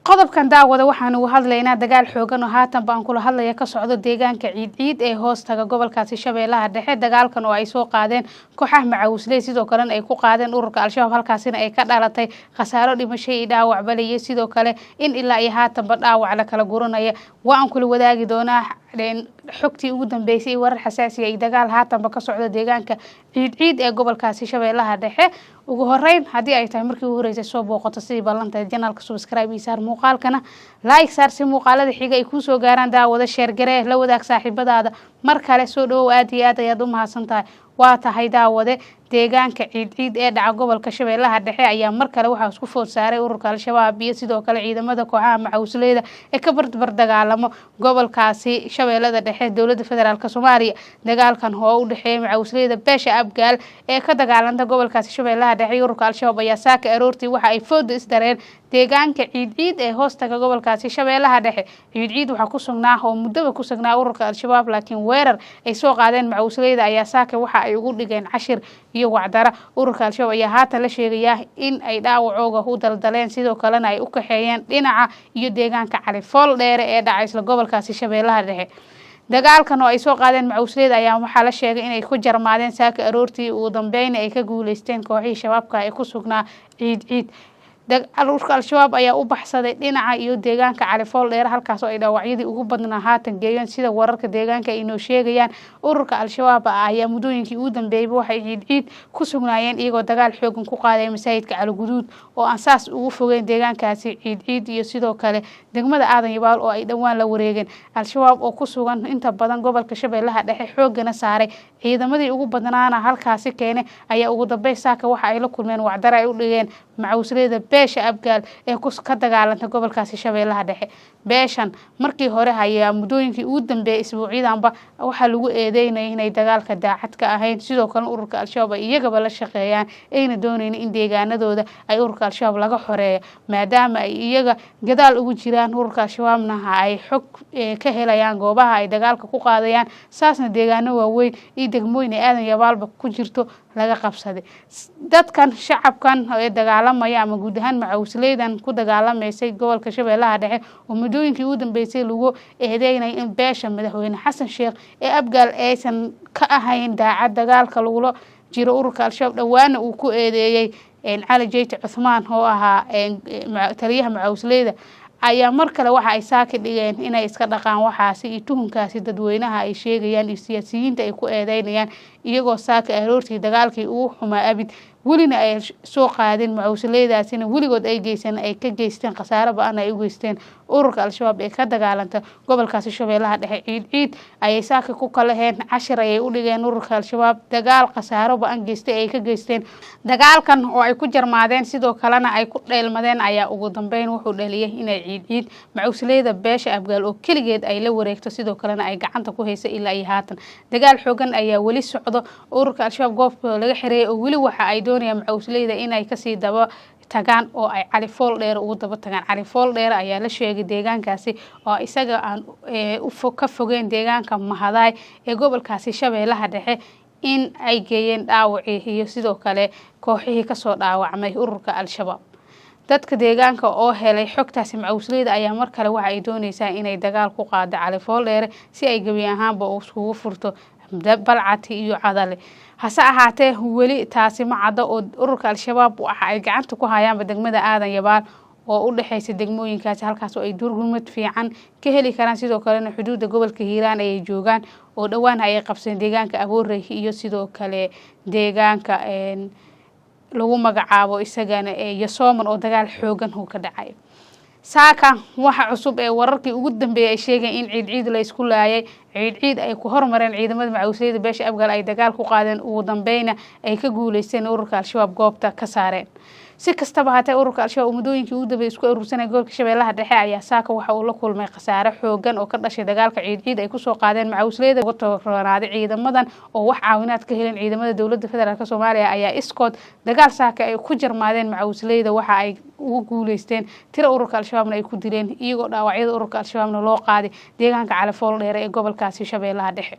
Qodobkan, daawada, waxaan ugu hadlaynaa dagaal xoogan oo haatan baan kula hadlaya ka socdo deegaanka Ciidciid ee hoostaga gobolkaasi Shabeellaha Dhexe. Dagaalkan oo ay soo qaadeen kooxaha Macawisley, sidoo kalena ay ku qaadeen ururka Al-Shabaab, halkaasina ay ka dhalatay khasaaro dhimashay iyo dhaawac baliyo, sidoo kale in ilaa iyo haatanba dhaawac la kala guranaya. Waa aan kula wadaagi doonaa xogtii ugu dambeysay, warar xasaasiya iyo dagaal haatanba ka socda deegaanka Ciidciid ee gobolkaasi Shabeellaha Dhexe. Ugu horeyn, haddii ay tahay markii ugu horeysay soo booqato, sidii ballantahay, channelka subscribe ii saar, muuqaalkana like saar si muuqaalada xiga ay kuusoo gaaraan. Daawada, share garee, la wadaag saaxiibadaada. Mar kale soo dhawow, aad iyo aad ayaad u mahadsan tahay. Waa tahay, daawade, deegaanka Ciidciid ee dhaca gobolka Shabeellaha Dhexe ayaa mar kale waxaa isku food saaray ururka Al-Shabaab iyo sidoo kale ciidamada kooxaha Macawisleyda ee ka barbar dagaalamo gobolkaasi Shabeellada Dhexe, dowladda federaalk Soomaaliya. Dagaalkan oo u dhexeeya Macawisleyda beesha Abgaal ee ka dagaalanta gobolkaasi Shabeellaha Dhexe iyo ururka Al-Shabaab ayaa saaka aroortii waxa ay fooda isdareen deegaanka Ciidciid ee hoostaga gobolkaasi Shabeellaha Dhexe. Ciidciid waxaa ku sugnaa oo muddaba ku sugnaa ururka Al-Shabaab, laakiin weerar ay soo qaadeen Macawisleyda ayaa saaka waxa ay ugu dhigeen cashir iyo wacdara. Ururka Al-Shabaab ayaa haatan la sheegayaa in ay dhaawacooga u daldaleen, sidoo kalena ay u kaxeeyeen dhinaca iyo deegaanka Califool Dheere ee dhaca isla gobolkaasi Shabeellaha Dhexe. Dagaalkan oo ay soo qaadeen Macawisleyda ayaa waxaa la sheegay inay ku jarmaadeen saaka aroortii, ugu dambeyn ay ka guuleysteen kooxihii Shabaabka ee ku sugnaa Ciid Ciid. Ururka Al-Shabaab ayaa u baxsaday dhinaca iyo deegaanka Califool Dheere, halkaas oo ay dhaawacyadii ugu badnaa haatan geeyeen, sida wararka deegaanka ay inoo sheegayaan. Ururka Al-Shabaab ayaa muddooyinkii ugu dambeeyeyba waxay Ciid Ciid ku sugnaayeen, iyagoo dagaal xoogan ku qaaday masaajidka Caloguduud oo aan saas ugu fogeyn deegaankaasi Ciid Ciid, iyo sidoo kale degmada Aadan Yabaal oo ay dhowaan la wareegeen. Al-Shabaab oo ku sugan inta badan gobolka Shabeellaha Dhexe, xoogana saaray, ciidamadii ugu badnaana halkaasi keenay, ayaa ugu dambeyn saaka waxa ay la kulmeen wacdare ay u dhigeen Macawisleyda beesha Abgaal ee ka dagaalanta gobolkaasi Shabeellaha Dhexe. Beeshan markii hore ayaa muddooyinkii ugu dambeeyay, isbuucyadanba, waxaa lagu eedeynaya inay dagaalka daacad ka ahayn, sidoo kalena ururka Al-Shabaab ay iyagaba la shaqeeyaan, ayna dooneyn in deegaanadooda ay ururka Al-Shabaab laga xoreeyo, maadaama ay iyaga gadaal ugu jiraan ururka Al-Shabaabna ay xog ka helayaan goobaha ay dagaalka ku qaadayaan, saasna deegaano waaweyn iyo degmooyin ay Aadan Yabaalba ku jirto laga qabsaday. Dadkan shacabkan ee dagaalamaya ama guud ahaan Macawisleydan ku dagaalamaysay gobolka Shabeellaha Dhexe oo muddooyinkii ugu dambeysay lagu eedeynaya in beesha madaxweyne Xasan Sheekh ee Abgaal aysan ka ahayn daacad dagaalka lagula jiro ururka Al-Shabaab, dhowaana uu ku eedeeyey Cali Jeyti Cuthmaan oo ahaa taliyaha Macawisleyda, ayaa mar kale waxa ay saaki dhigeen inay iska dhaqaan waxaasi iyo tuhunkaasi dadweynaha ay sheegayaan iyo siyaasiyiinta ay ku eedeynayaan, iyagoo saaka aroortii dagaalkii ugu xumaa abid welina ay soo qaadin, Macawisleydaasina weligood ay geysan ay ka geysteen khasaare ba-an ay u geysteen ururka Al-Shabaab ee ka dagaalanta gobolkaasi Shabeellaha Dhexe. Ciid Ciid ayay saaka ku kalaheen, cashir ayay u dhigeen ururka Al-Shabaab, dagaal khasaaro ba-an geystay ay ka geysteen. Dagaalkan oo ay ku jarmaadeen, sidoo kalena ay ku dheelmadeen, ayaa ugu dambeyn wuxuu dhaliyay inay Ciid Ciid Macawisleyda beesha Abgaal oo keligeed ay la wareegto, sidoo kalena ay gacanta ku hayso ilaa iyo haatan. Dagaal xoogan ayaa weli socdo, ururka Al-Shabaab goobta laga xireeyay oo weli waxa ay doonayaan Macawisleyda inay kasii daba tagaan oo ay Califool Dheere ugu daba tagaan. Califool Dheere ayaa la sheegay deegaankaasi oo isaga aan ka fogeen deegaanka Mahadaay ee gobolkaasi Shabeellaha Dhexe in ay geeyeen dhaawacii iyo sidoo kale kooxihii kasoo dhaawacmay ururka Al-Shabaab. Dadka deegaanka oo helay xogtaasi, Macawisleyda ayaa mar kale waxa ay dooneysaa inay dagaal ku qaado Califool Dheere si ay gebi ahaanba iskugu furto Balcati iyo Cadale. Hase ahaatee, weli taasi ma caddo oo ururka Al-Shabaab waxa ay gacanta ku hayaanba degmada Aadan Yabaal oo u dhexeysa degmooyinkaasi, halkaas oo ay durgumad fiican ka heli karaan. Sidoo kalena xuduudda gobolka Hiiraan ayay joogaan oo dhowaan ayay qabseen deegaanka Aboorey iyo sidoo kale deegaanka lagu magacaabo isagana Yasooman oo dagaal xoogan uu ka dhacay saaka. Waxa cusub ee wararkii ugu dambeeyay ay sheegeen in Ciid Ciid la isku laayay, Ciid Ciid ay ku hormareen ciidamada Macawisleyda beesha Abgaal, ay dagaal ku qaadeen, ugu dambeyna ay ka guuleysteen ururka Al-Shabaab, goobta ka saareen. Si kastaba haatee, ururka Al-Shabaab oo muddooyinkii ugu dambeeyay isku urursanay gobolka Shabeellaha Dhexe ayaa saaka waxa uu la kulmay khasaare xoogan oo ka dhashay dagaalka Ciid Ciid ay kusoo qaadeen Macawisleyda. Uga toronaaday ciidamadan oo wax caawinaad ka helen ciidamada dowladda federaalk Soomaaliya ayaa iskood dagaal saaka ay ku jarmaadeen Macawisleyda waxa ay ugu guuleysteen tiro ururka Al-Shabaabna ay ku dileen, iyagoo dhaawacyada ururka Al-Shabaabna loo qaaday deegaanka Califool Dheere ee gobolkaasi Shabeellaha Dhexe.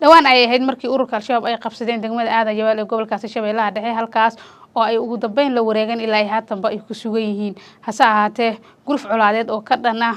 Dhowaan ayay ahayd markii ururka Al-Shabaab ay qabsadeen degmada Aadan Yabaal ee gobolkaasi Shabeellaha Dhexe, halkaas oo ay ugu dambeyn la wareegeen ilaa ay haatanba ay ku sugan yihiin. Hase ahaatee, guluf colaadeed oo ka dhan ah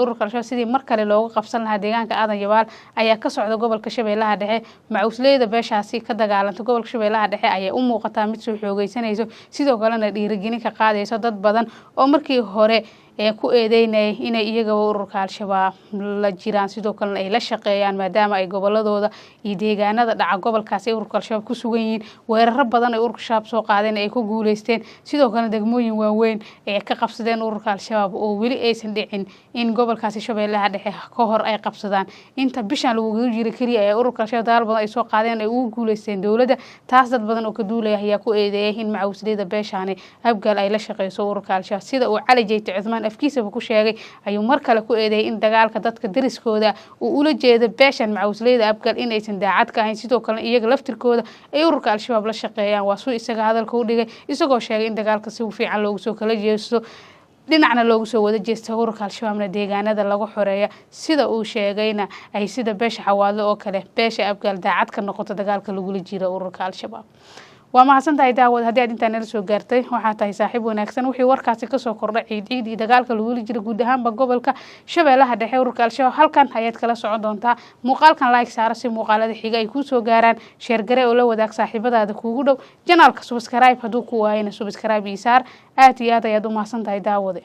ururka Al-Shabaab sidii mar kale looga qabsan lahaa deegaanka Aadan Yabaal ayaa ka socda gobolka Shabeellaha Dhexe. Macawisleyda beeshaasi ka dagaalanta gobolka Shabeellaha Dhexe ayay u muuqataa mid soo xoogeysanayso, sidoo kalena dhiirigelin ka qaadayso dad badan oo markii hore ee ku eedeynayay inay iyagaba ururka Al-Shabaab la jiraan, sidoo kalena ay la shaqeeyaan, maadaama ay goboladooda iyo deegaanada dhaca gobolkaasi ay ururka Al-Shabaab ku sugan yihiin. Weeraro badan ay ururka Shabaab soo qaadeen ay ku guuleysteen, sidoo kalena degmooyin waaweyn ay ka qabsadeen ururka Al-Shabaab oo weli aysan dhicin in gobolkaasi Shabeellaha Dhexe ka hor ay qabsadaan. Inta bishan lagu jira keliya ee ururka Al-Shabaab dagaal badan ay soo qaadeen ay ugu guuleysteen dowladda. Taas dad badan oo ka duulaya ayaa ku eedeeyay in macawisleyda beeshaani Abgaal ay la shaqeyso ururka Al-Shabaab. Sida uu Cali Jeyte Cusmaan afkiisaba ku sheegay, ayuu mar kale ku eedeeyay in dagaalka dadka dariskooda uu ula jeedo beeshan macawisleyda Abgaal inaysan daacad ka ahayn, sidoo kalena iyaga laftirkooda ay ururka Al-Shabaab la shaqeeyaan. Waa suu isaga hadalka u dhigay, isagoo sheegay in dagaalka si fiican loogu soo kala jeesto, dhinacna loogu soo wada jeesta, ururka Al-Shabaabna deegaanada lagu xoreeya. Sida uu sheegayna ay sida beesha Xawaadlo oo kale beesha Abgaal daacad ka noqoto dagaalka lagula jiro ururka Al-Shabaab. Waa mahadsan tahay daawad haddii aad intaa nala soo gaartay, waxaa tahay saaxiib wanaagsan. Wixii warkaasi kasoo kordhay Ciid Ciid iyo dagaalka lagula jiro guud ahaanba gobolka Shabeellaha Dhexe ururka Al-Shabaab, halkan ayaad kala socon doontaa. Muuqaalkan like saara si muuqaalada xiga ay kuu soo gaaraan. Share garee oo la wadaag saaxiibadaada kuugu dhow. Channelka subscribe hadduu ku waayana, subscribe ii saar. Aad iyo aad ayaad u mahadsan tahay daawade.